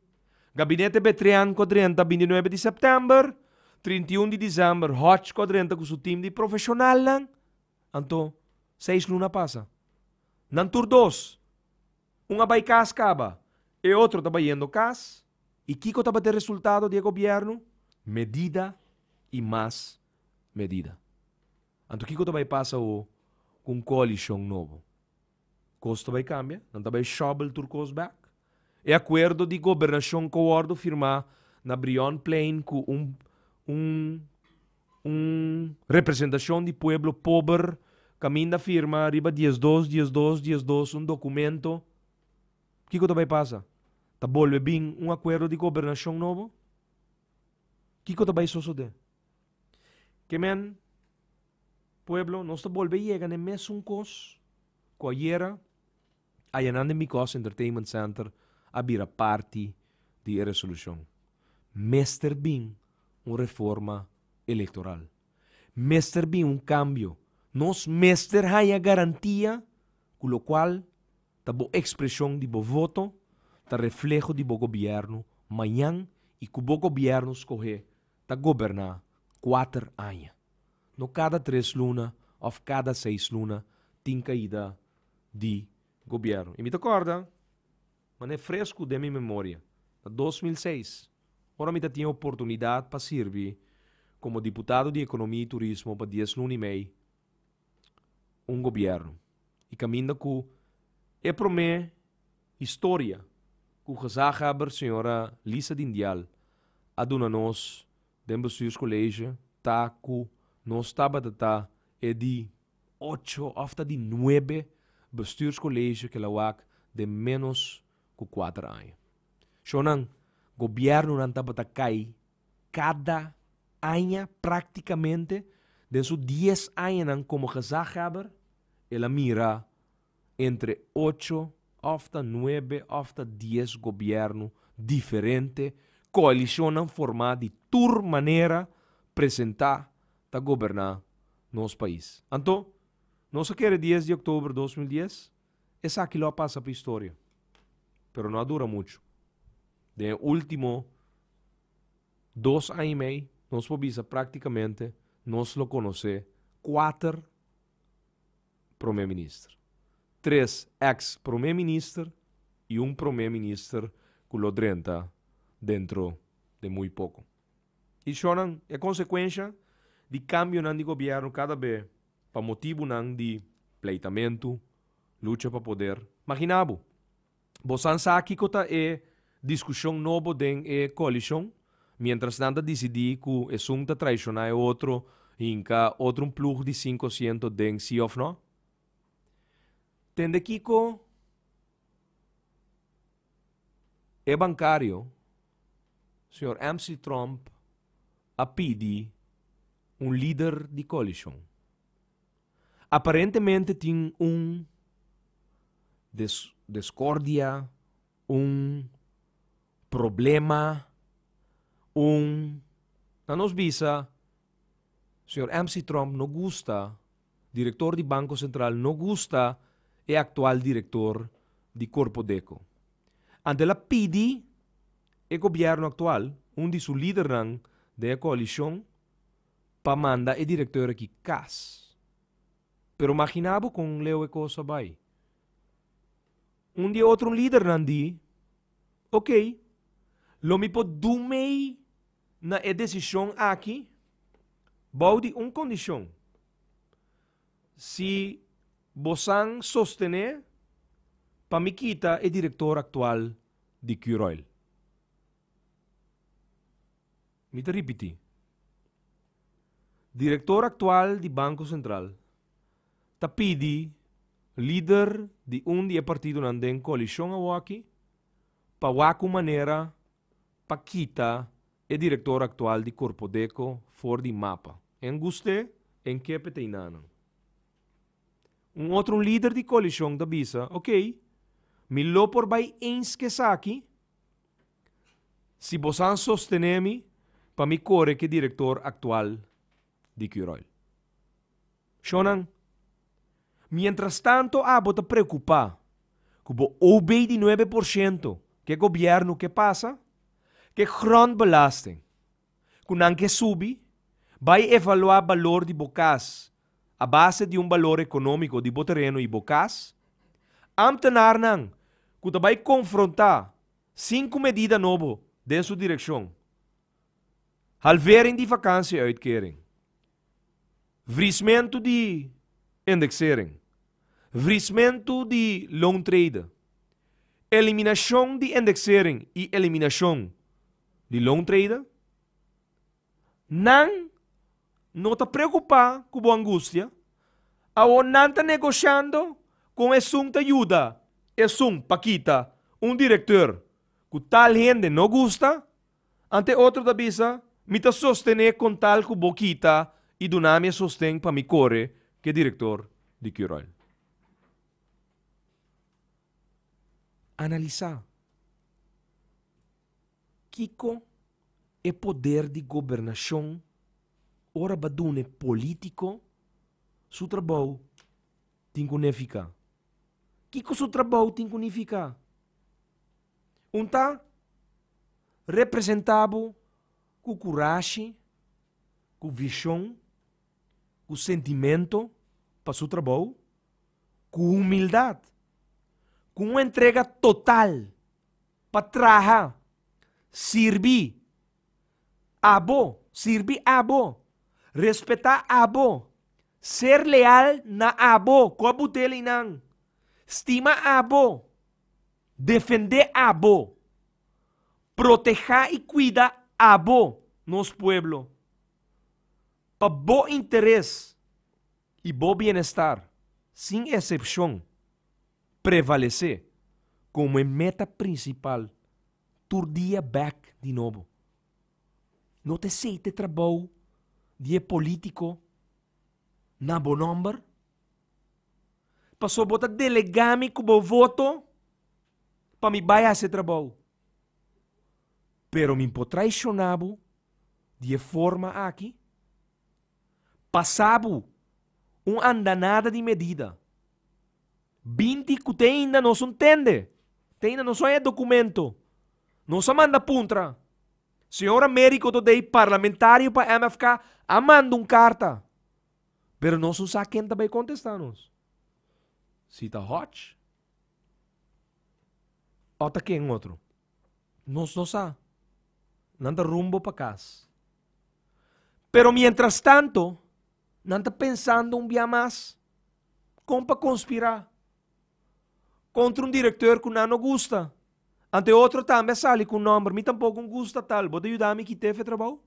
Gabinete Betrian ku a drenta 29 di sèptèmber, 31 di desèmber Hodge ku a drenta ku su tim di profeshonalnan, anto seis luna pasa. Nan tur dos, un a bai kas kaba, e otro ta bayendo kas. I kiko tabata e resultado di e gobièrnu? Medida i mas medida. Anto kiko ta bai pasa awo ku un koalishon nobo? Kos ta bai kambia? Nan ta bai shòbel tur kos bèk? E akuerdo di gobernashon ku a wòrdu firmá na Brionplein ku un un un representashon di pueblo pober kaminda firma riba 12 12 12 un dokumento, kiko ta bai pasa? Ta bolbe bin un akuerdo di gobernashon nobo? Kiko ta bai sosodé? Ke men, pueblo, nos ta bolbe yega na e mesun kos ku ayera ayanan den Bicos Entertainment Center a bira parti di e resolushon. Mester bin un reforma elektoral. Mester bin un kambio. Nos mester haña garantia ku lokual ta bo ekspreshon di bo voto ta refleho di bo gobièrnu mañan i ku bo gobièrnu skohé ta goberná kuater aña. No kada tres luna òf kada seis luna tin kaida di gobièrnu. I mi ta kòrda manera fresku den mi memoria, na 2006, ora mi ta tin e oportunidat pa sirbi komo diputado di Ekonomia i Turismo pa dies luna i mei un gobièrnu. I kaminda ku e promé historia ku gezaghebber señora Lisa Dindial a duna nos den Bestuurscollege ta ku nos tabata ta e di ocho òf ta di nuebe Bestuurscollege ku el a wak den ménos ku kuater aña. Shownan, gobièrnunan tabata kai kada aña práktikamente den su dies añanan komo gezaghebber el a mira entre ocho òf ta nuebe òf ta dies gobièrnu diferente, koalishonnan formá di tur manera presentá ta goberná nos pais. Anto, nos a kere dies di òktober 2010, esaki lo a pasa pa historia. Pero no a dura muchu. Den e último dos aña i mei, nos por bisa práktikamente nos lo konosé kuater promé minister. Tres eks promé minister i un promé minister ku lo drenta dentro de muy poko. I shornan, e konsekuensha di kambionan di gobièrnu kada be pa motibunan di pleitamentu, lucha pa poder. Magina bo, bosan sa kiko ta e diskushon nobo den e koalishon? Miéntras nan ta disidí ku esun ta traishoná e otro, hinka otro un plug di sinku asiento den sí òf nò? Tende kiko e bankario, señor MC Tromp, a pidi un lider di koalishon. Aparentemente tin un deskordia, un problema, un, na nos bisa, señor MC Tromp no gusta, director di Banco Central no gusta e actual director di Corpodeco. Anto el a pidi e gobierno actual, un di su lidernan den e coalicion, pa manda e director aki cas. Pero magina bo con leu e cos a bay. Un di e otro lidernan di, Ok, lo mi por dumei na e desishon aki bou di un kondishon, si bosan sostené pa mi kita e direktor aktual di Curoil. Mi ta ripití, Direktor aktual di Banko Sentral ta pidi lider di un di e partidonan den koalishon awoki pa wak un manera pa kita e direktor aktual di Korpodeko for di mapa. En gust'é, en ke p'e-teinanan. Un otro un lider di koalishon ta bisa, Oké, mi lo por bai eens k'esaki si bosan sostené mi pa mi kore k'e direktor aktual di Curoil. Shonnan, mientrastanto abo ta preokupá ku bo OB di 9% ke gobièrnu ke pasa, ke grondbelasting ku nan ke subi, bai evaluá balor di bo kas a base di un balor ekonómiko di bo tereno i bo kas, ámtenarnan ku ta bai konfrontá sinku medida nobo den su direkshon, halvering di vakantie-uitkering, Vriesmentu di indexering, vriesmentu di loontrede, eliminashon di indexering i eliminashon di loontrede, nan no ta preokupá ku bo angustia, awor nan ta negoshando kon esun ta yuda esun pa kita un direkteur. ku tal hende no gusta, ante otro ta bisa, Mi ta sostené kon tal ku bo kita i duna mi e sosten pa mi kore ku e direktor di Curoil. Analisá kiko e poder di gobernashon ora bo a duna e polítiko su trabou tin ku nefiká. Kiko su trabou tin ku nifiká? Un ta representá bo ku kurashi, ku vishon, ku sentimento pa su trabou, ku humildat, ku un entrega total pa traha, sirbi abo, sirbi abo, respetá abo, ser leal na abo ku a but'el einan, stima abo, defendé abo, protehá i kuida abo, nos pueblo, pa bo interes i bo bienestar, sin esepshon, prevalesé komo e meta prinsipal tur dia bèk di nobo. No ta esei ta e trabou di e polítiko na bo nòmber? Pasobra bo ta delegá mi ku bo voto pa mi bai hasi e trabou. Pero mi por traishoná bo di e forma aki? Pasa bo un andanada di medida. 20 ku te ainda nos un tende. Te ainda nos no haña dokumento. Nos a manda puntra. Señor Américo Todey, parlamentario pa MFK, a manda un karta. Pero nos no sa ken ta bai kontestá nos. Si ta Hodge o ta ken otro. Nos no sa. Nan ta rumbo pa kas. Pero mientras tanto, nan ta pensando un bia mas kon pa konspirá kontra un direkteur ku nan no gusta. Ante otro tambe a sali ku un nòmber, mi tampoko un gusta tal, bo ta yuda mi kita efe trabou?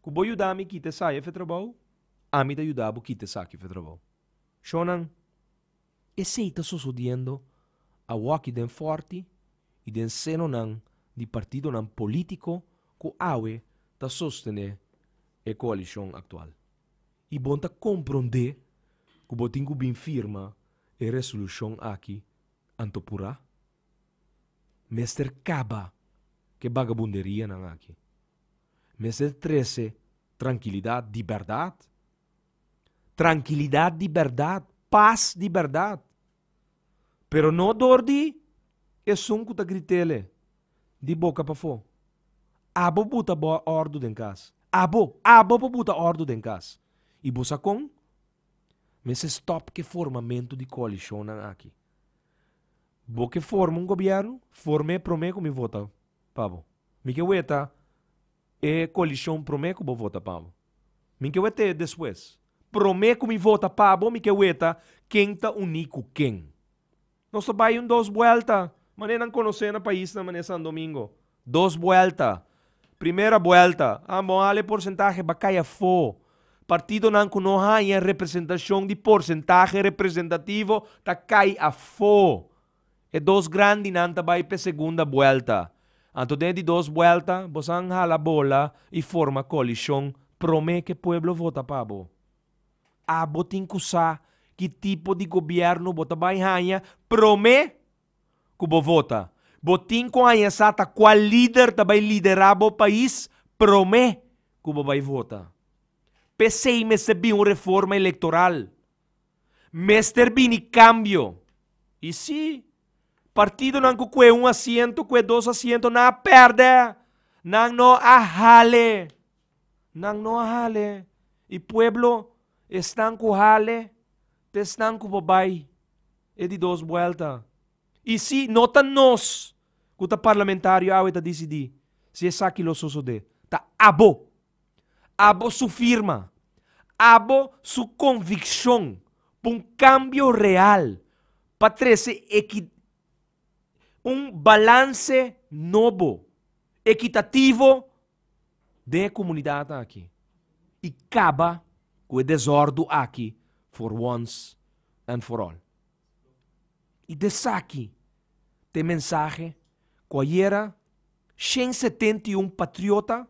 Ku bo yuda mi kita esai efe trabou, ami ta yuda bo kita esaki efe trabou. Shonnan, Esei ta sosodiendo awoki den Fòrti i den senonan di partidonan polítiko ku awe ta sostené e koalishon aktual. I bon ta komprondé ku bo tin ku bin firma e resolushon aki anto purá. Mester kaba ku e bagabunderianan aki. Mester trese trankilidat di bèrdat. Trankilidat di bèrdat, pas di bèrdat. Pero no dor di esun ku ta grit'ele di boka pafó. Abo buta bo òrdu den kas. Abo, abo por buta òrdu den kas. I bo sa kon? Mester stòp ku e formamentu di koalishonnan aki. Bo ke forma un gobièrnu? Form'é promé ku mi vota pa bo. Mi ke weta E koalishon promé ku bo vota pa bo. Mi ke wet'é despues. Promé ku mi vota pa bo mi ke weta ken ta uní ku ken. Nos ta bai un dos buèlta, manera nan konosé na paisnan manera San Domingo. Dos buèlta. Primera buèlta, ah bon hala e porsentahe ba kai afó. Partidonan ku no haña representashon di porsentahe representativo ta kai afó. E dos grandinan ta bai p'e segunda buelta. Anto den e di dos buelta, bosan hala bola i forma koalishon promé k'e pueblo vota pa bo. Abo tin ku sa ki tipo di gobièrnu bo ta bai haña promé ku bo vota. Bo tin ku haña sa ta kua lider ta bai liderá bo pais promé ku bo bai vota. P'esei mester bin un reforma elektoral. Mester bini kambio. I si, partidonan ku kue un asiento, kue dos asiento, nan a pèrdè. Nan no a hale. Nan no a hale. I pueblo, esnan ku hale, ta esnan ku por bai e di dos buèlta. I si, no ta nos ku ta parlamentario awe ta disidí si esaki lo sosodé. Ta abo. Abo su firma, abo su konvikshon pa un kambio real pa trese eki un balanse nobo, ekitativo den e komunidat aki i kaba ku e desòrdu aki for once and for all. I desaki ta e mensahe. Ku ayera 171 patriota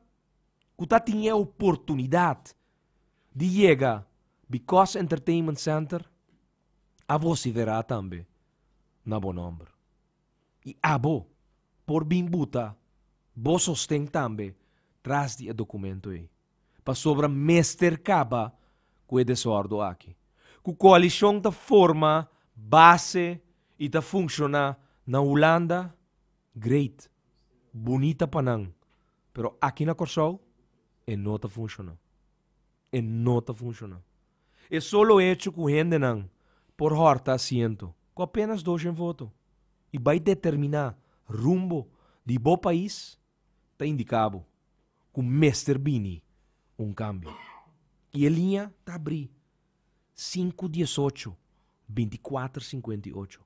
ku ta tin e oportunidat di yega Because Entertainment Center a vosiferá tambe na bo nòmber. I abo por bin buta bo sosten tambe tras di e dokumento ei. Pasobra mester kaba ku e desòrdu aki. Ku koalishon ta forma base i ta funshoná na Hulanda, great, bunita pa nan, pero aki na Kòrsou e no ta funshoná. E no ta funshoná. E solo hecho ku hendenan por hòrta asiento ku apenas doshen voto i bai determiná rumbo di bo pais ta indiká bo ku mester bini un kambio. I e liña ta abrí, sinku diesocho, 24 58.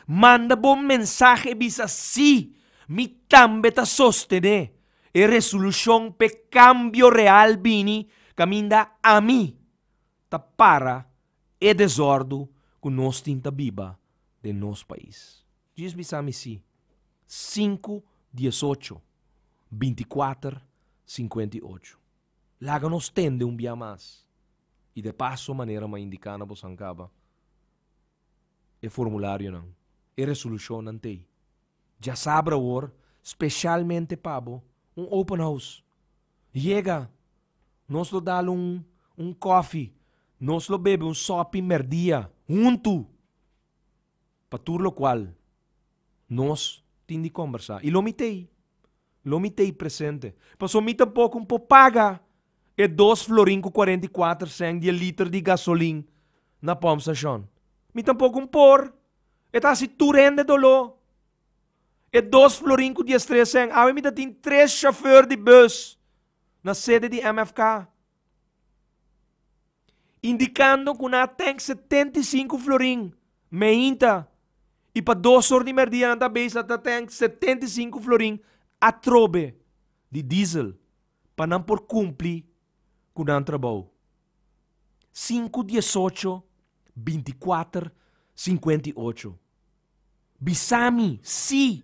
Manda bo mensahe bisa sí, mi tambe ta sostené e resolushon p'e kambio real bini kaminda ami ta para e desòrdu ku nos tin ta biba den nos pais. Djis bisa mi sí. Sinku 18, 24 58. Laga nos tende un bia mas. I de paso manera m'a indiká na bosan kaba e formularionan, e resolushonnan t'ei. Djasabra awor, speshalmente pa bo, un open house. Yega! Nos lo dal un un kòfi, nos lo bebe un sòpi mèrdia huntu pa tur lokual nos tin di kòmbersá. I lo mi t'ei. Lo mi t'ei presente. Pasobra mi tampoko un por paga e dos florin ku 44 sènt di e liter di gasolin na pòmpstashon. Mi tampoko un por. E ta hasi tur hende doló. E dos florin ku 13 sènt. Awe mi ta tin tres shofèr di bùs na sede di MFK. Indikando ku nan a tènk 75 florin meinta i pa 2 or di mèrdia nan ta bisa ta tènk 75 florin atrobe di diesel pa nan por kumpli ku nan trabou. Sinku 18 24 58. Bisa mi si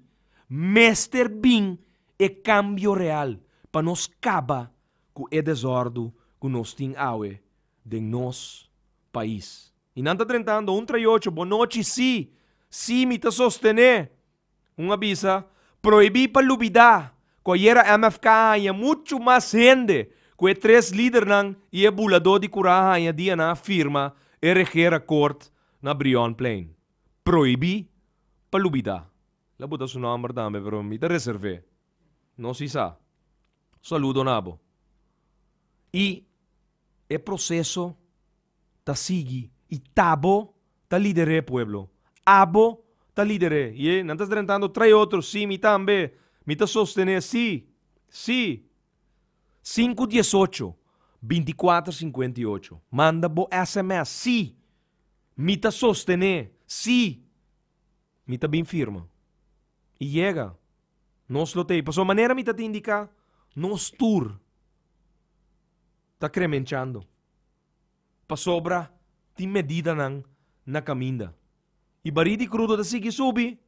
mester bin e kambio real pa nos kaba ku e desòrdu ku nos tin awe den nos pais. I nan ta drentando un trayocho, bonochi si, si mi ta sostené. Un a bisa, prohibí pa lubidá ku ayera MFK a haña muchu mas hende ku e tres lidernan i e buladó di kurá a haña dia nan a firma e regeerakkoord na Brionplein. Prohibí pa lubidá. El a buta su nòmber tambe pero mi ta reserv'é. No si sa. Saludo na bo. I e proseso ta sigui i t'abo ta lider'é pueblo. Abo ta lider'é. I e nan ta drentando trae otro, sí, mi tambe. Mi ta sostené, sí, sí. Sinku 18, 24 58. Manda bo sms, sí. Mi ta sostené, sí. Mi ta bin firma. I yega. Nos lo t'ei. Pasobra manera mi ta ta indiká, nos tur ta kremenchando. Pasobra tin medidanan na kaminda. I barí di krudo ta sigui subi.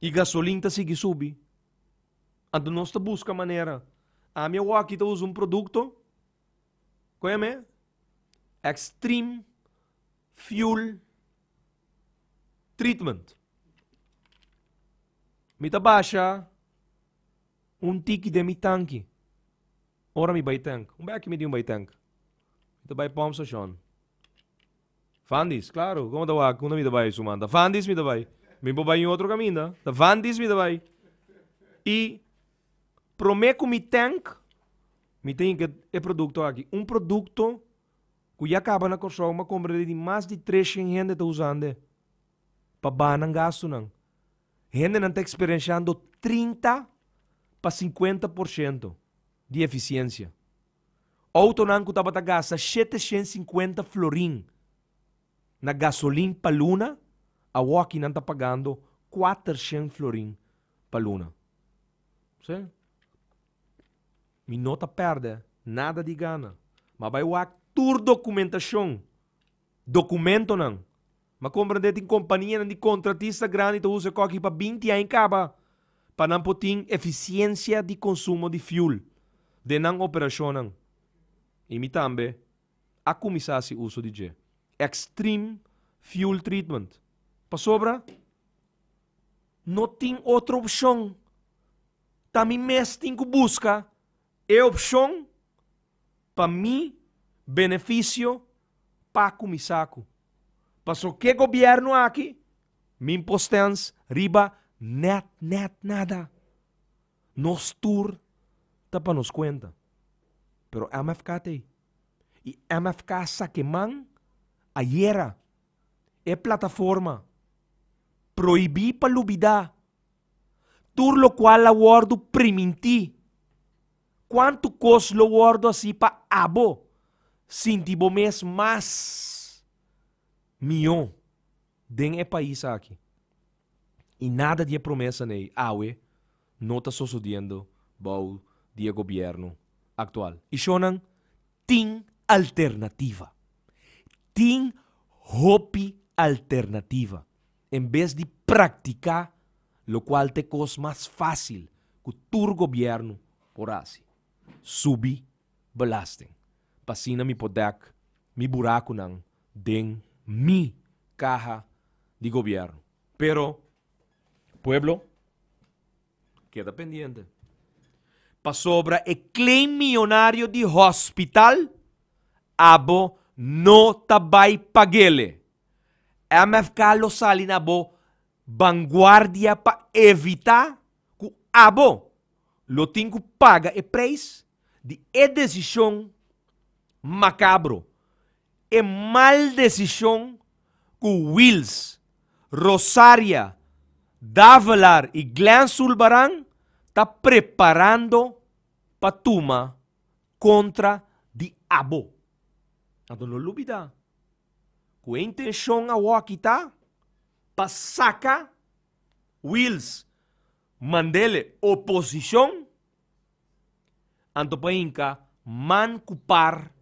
I gasolin ta sigui subi. Anto nos ta buska manera. Ami awor aki ta usa un produkto. Kon yam'é? Extreme Fuel Treatment. Mi ta basha un tiki den mi tanki ora mi bai tank. Un beki mi tin bai tank. Mi ta bai pump station. Vandis, claro. Como ta wak? Unda mi ta bai, Sumanta? Vandis mi ta bai. Mi por bai un otro caminda. Ta Vandis mi ta bai. I prome ku mi tank, mi tin ke e produkto aki. Un produkto ku ya kaba na Kòrsou, m'a kompra di mas di 300 hende ta usando pa baha nan gastunan. Hendenan ta eksperenshando 30 pa 50% di efisiensia. Outonan ku tabata gasta 750 florin na gasolin pa luna, awoki nan ta pagando 400 florin pa luna. Sí? Mi no ta pèrdè nada di gana. Ma bai wak tur dokumentashon, dokumentonan. M'a komprendé tin kompanianan di kontratista grandi ta usa e kòki pa 20 aña kaba. Pa nan por tin efisiensia di konsumo di fuel den nan operashonnan. I mi tambe a kuminsá hasi uso di dje. Extreme Fuel Treatment. Pasobra no tin otro opshon. Ta mi mes tin ku buska e opshon pa mi benefisio pa kuminsá ku. Paso ke gobièrnu aki mi impostens riba nèt nèt nada. Nos tur ta pa nos kuenta. Pero MFK t'ei. I MFK sa ke man ayera e plataforma prohibí pa lubidá tur lokual a wòrdu primintí. Kuantu kos lo wòrdu hasi pa abo sinti bo mes mas mihó den e pais aki? I nada di e promesanan ei awe no ta sosodiendo bou di e gobièrnu aktual. I shonnan, tin alternativa. Tin hopi alternativa. En bes di praktiká lokual ta e kos mas fásil ku tur gobièrnu por hasi, subi belasting pa asina mi por dèk mi burakunan den mi kaha di gobièrnu. Pero pueblo keda pendiente pasobra e claim miyonario di hospital abo no ta bai pag'ele. MFK lo sali na bo vanguardia pa evita ku abo lo tin ku paga e prijs di e desishon makabro, e mal desishon ku Wiels, Rosaria, Davelaar i Glenn Sulbaran ta preparando pa tuma kontra di abo. Anto no lubida ku e intenshon awoki ta pa saka Wiels mandele oposishon anto pa hinka man ku par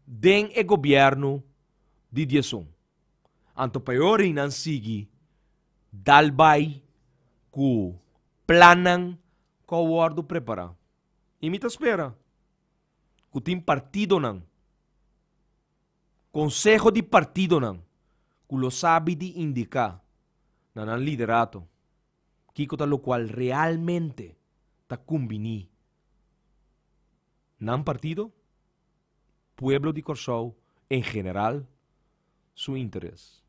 den e gobièrnu di diesun. Anto pa e ora ei nan sigui dal bai ku plannan ku a wòrdu prepará. I mi ta spera ku tin partidonan, konseho di partidonan ku lo sabi di indiká na nan liderato kiko ta lokual realmente ta kumbiní nan partido, pueblo di Kòrsou en general su interes.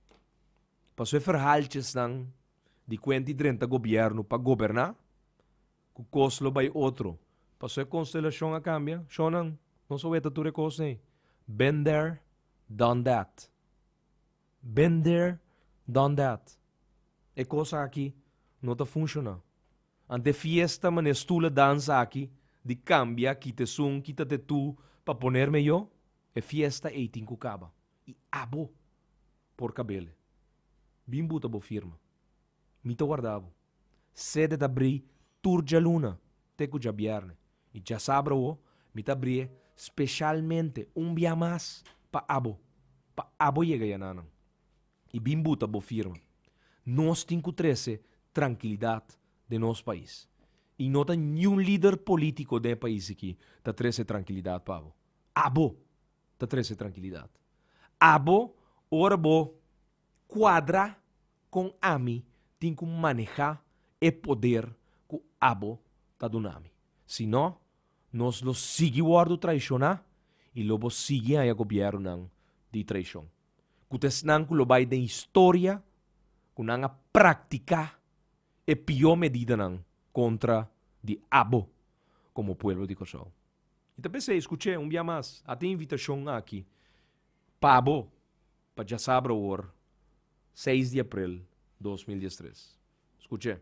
Paso e verhaaltjesnan di kuenti drenta gobièrnu pa goberná, ku kos lo bai otro. Paso e konstelashon a kambia, shonnan, nos a weta tur e kosnan ei. Been there, done that. Been there, done that. E kos aki no ta funshoná. Ante fiesta manera stula dansa aki di kambia kita esun kita te tu pa ponerme yo, e fiesta ei tin ku kaba. I abo por kabele. Bin buta bo firma. Mi ta warda bo. Sede ta bri tur djaluna te ku djabièrnè. I djasabra awo mi ta abrié speshalmente un bia mas pa abo, pa abo yega yananan i bin buta bo firma. Nos tin ku trese trankilidat den nos pais. I no ta niun lider polítiko den e pais aki ta trese trankilidat pa abo. Abo ta trese trankilidat. Abo ora bo kuadra kon ami tin ku manehá e poder ku abo ta duna mi. Si no, nos lo sigui wòrdu traishoná i lo bo sigui haña gobièrnunan di traishon, ku ta esnan ku lo bai den historia ku nan a praktiká e pió medidanan kontra di abo komo pueblo di Kòrsou. I ta p'esei, skuch'é un bia mas, a tin invitashon aki pa bo pa djasabra awor, seis di aprel 2013. Skuch'é.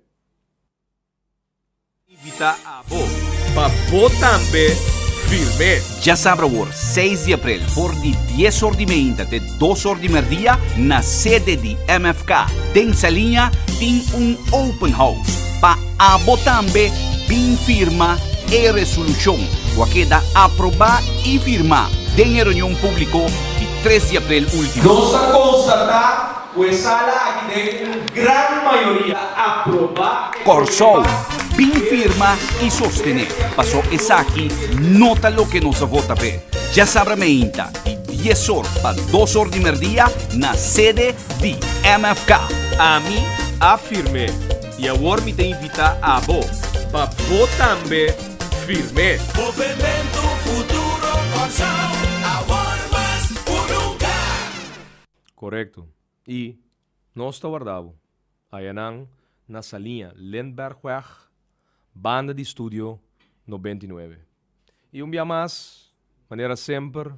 Invitá abo pa bo tambe firm'é. Djasabra awor, seis di aprel, for di dies or di meinta te dos or di merdia, na sede di MFK den Saliña tin un open house pa abo tambe bin firma e resolushon ku a keda aprobá i firmá den e reunion públiko di tres di aprel último. Nos ta konstatá ku e sala aki den un gran mayoria a aprobá e Kòrsou. proyekto. Bin firma i sostené, paso esaki no ta loke nos a vota p'e. Djasabra meinta di dies or pa dos or di merdia na sede di MFK. Ami a firm'é i awor mi ta invitá abo pa bo tambe firm'é. Movementu Futuro Kòrsou, awor mas ku nunka! Korekto. I nos ta warda bo. Ayanan na Saliña Lindbergweg, banda di Studio 99. I un bia mas, manera semper,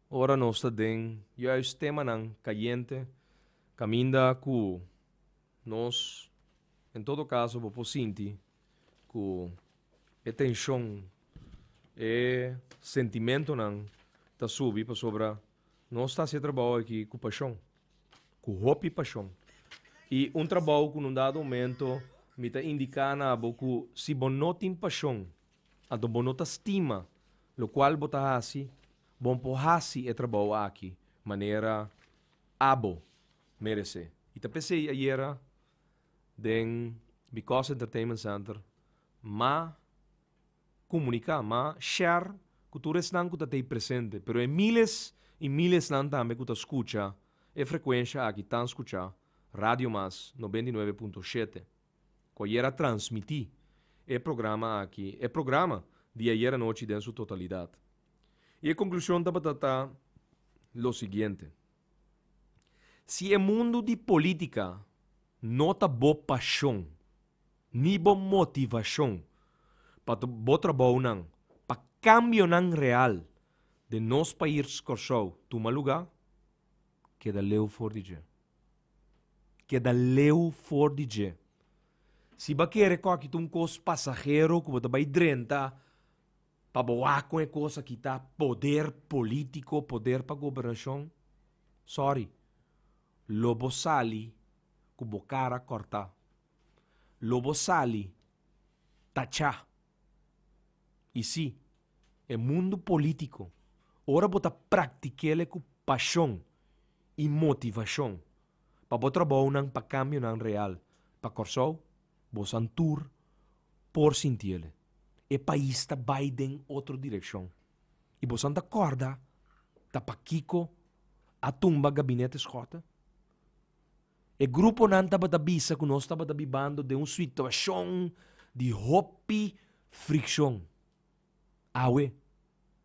ora nos ta den juist temanan kayente, kaminda ku nos, en todo kaso bo por sinti ku e tenshon, e sentimentonan ta subi pasobra nos ta hasi e trabou aki ku pashon. Ku hopi pashon. I un trabou ku na un dado momento mi ta indiká na bo ku si bo no tin pashon, anto bo no ta stima lokual bo ta hasi, bo no por hasi e trabou aki manera abo meresé. I ta p'esei ayera den Because Entertainment Center m'a Comunica, ma share cu tur esnan cu ta tey presente, pero e miles y milesnan tambe cu ta scucha e frecuencia aki tan scucha Radio Mas 99.7, cu ayer a transmiti e programa aki, e programa di ayer anochi den su totalidad. Y e conclusion tabata ta lo siguiente, Si e mundo di politica no ta bo pasion, ni bo motivashon pa bo trabounan pa kambionan real den nos pais Kòrsou tuma lugá, keda leu for di dje. Keda leu for di dje. Si bo a kere ku aki ta un kos pasahero ku bo ta bai drenta pa bo wak kon e kos aki ta poder polítiko, poder pa gobernashon, sòri, lo bo sali ku bo kara kòrtá. Lo bo sali tachá. I sí, e mundu polítiko, ora bo ta praktik'el ku pashon i motivashon pa bo trabounan pa kambionan real pa Kòrsou, bosan tur por sinti'el. E pais ta bai den otro direkshon. I bosan ta kòrda ta pakiko a tumba Gabinete Schotte? E gruponan tabata bisa ku nos tabata bibando den un situashon di hopi frikshon. Awe,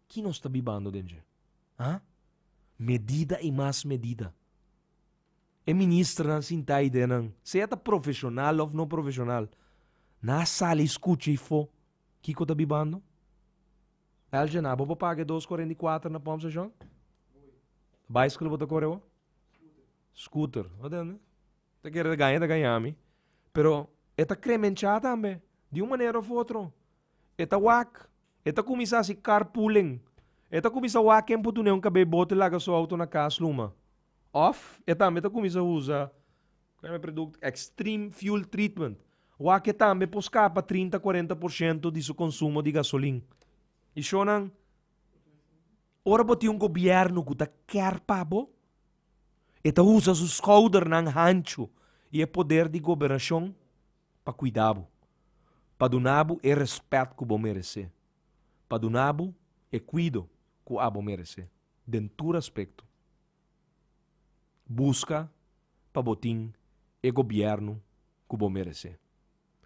ki nos ta bibando den dje? Ha? Medida i mas medida. E ministernan sintá ei den nan, sea ta profeshonal òf no profeshonal, nan a sali skucha ifó kiko ta bibando? Elgin, abo por paga e dos kuarenta i kuater na pòmpstashon? Baisikl bo ta kore awor? Scooter. Wat den? Ta kere ta gaña ta gaña mi. Pero e ta kremenchá tambe, di un manera of otro. E ta wak, e ta kuminsá hasi carpooling. E ta kuminsá wak ken por dun'é un kabei bote laga su auto na kas luma. Of e tambe ta kuminsá usa e produkto Extreme Fuel Treatment. Wak e tambe por skapa trinta, kuarenta por shento di su konsumo di gasolin. I shonnan. Ora bo tin un gobièrnu ku ta kèr pa bo, e ta usa su skoudernan hanchu i e poder di gobernashon pa kuida bo, pa duna bo e rèspèt ku bo meresé, pa duna bo e kuido ku abo meresé den tur aspekto. Buska pa bo tin e gobièrnu ku bo meresé.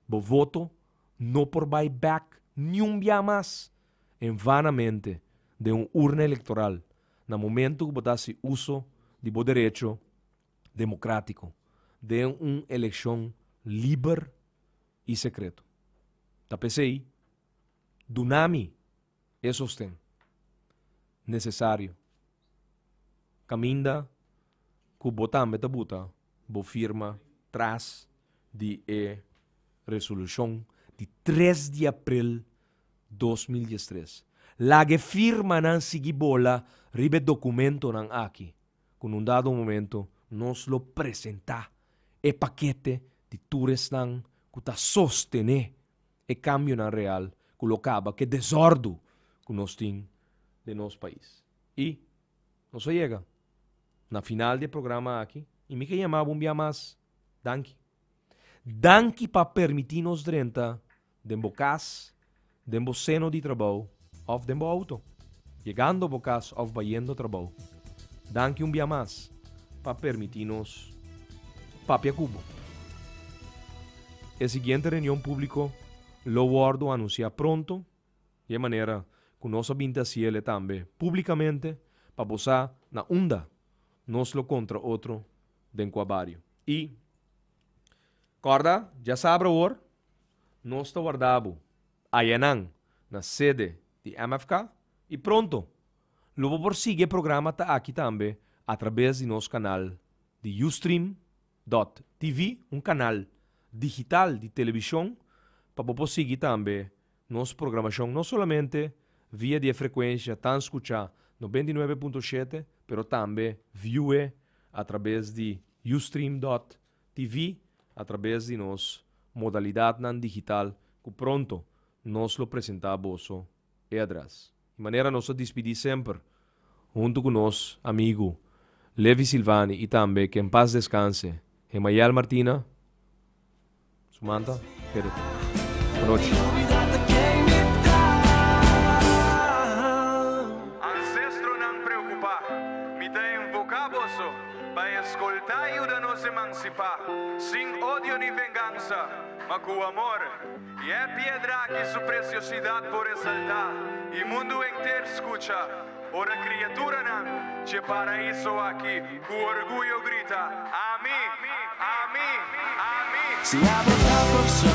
Bo voto no por bai bek niun bia mas envanamente den un urna electoral na momento cu bo ta haci uso di bo derecho democratico den un eleccion liber y secreto. Ta p'esey, duna mi e sosten necesario caminda cu bo tambe ta buta bo firma tras di e resolushon di tres di aprel 2013. Laga e firmanan sigui bola riba e dokumentonan aki, ku na un dado momento nos lo presentá e pakete di tur esnan ku ta sostené e kambionan real ku lo kaba ku e desòrdu ku nos tin den nos pais. I nos a yega na final di e programa aki i mi ke yama bo un bia mas danki. Danki pa permití nos drenta den bo cas, den bo seno di trabou of den bo auto, yegando bo cas of bayendo trabou. Danki un bia mas pa permiti nos papia cu bo. E siguiente reunion publico lo wordo anuncia pronto, di e manera cu nos a binti haciele tambe publicamente pa bo sa na unda nos lo contra otro den cua bario. Y corda, djasabra awor nos ta warda bo ayanan na sede di MFK y pronto lo bo por sigui e programa ta aki tambe atrabes di nos canal di Ustream dot TV, un canal digital di television pa bo por sigui tambe nos programacion no solamente via di e frecuencia tan scucha 99.7 pero tambe view-e atrabes di Ustream dot TV atrabes di nos modalidadnan digital cu pronto nos lo presenta boso e adres. Di manera nos a dispidi semper hunto cu nos amigo Levi Silvani y tambe que en paz descanse Hemayel Martina. Sumanta, Gerrit. Bonochi. Ancestronan preocupa, mi ta invoca boso pa escolta y yuda nos emancipa, sin odio ni vengansa, ma cu amor. Y e piedra aki su preciosidad por resalta y mundo enter scucha, ora criaturanan dje paraiso aki cu orguyo grita, Ami! Ami! Ami! Si abo ta Kòrsou.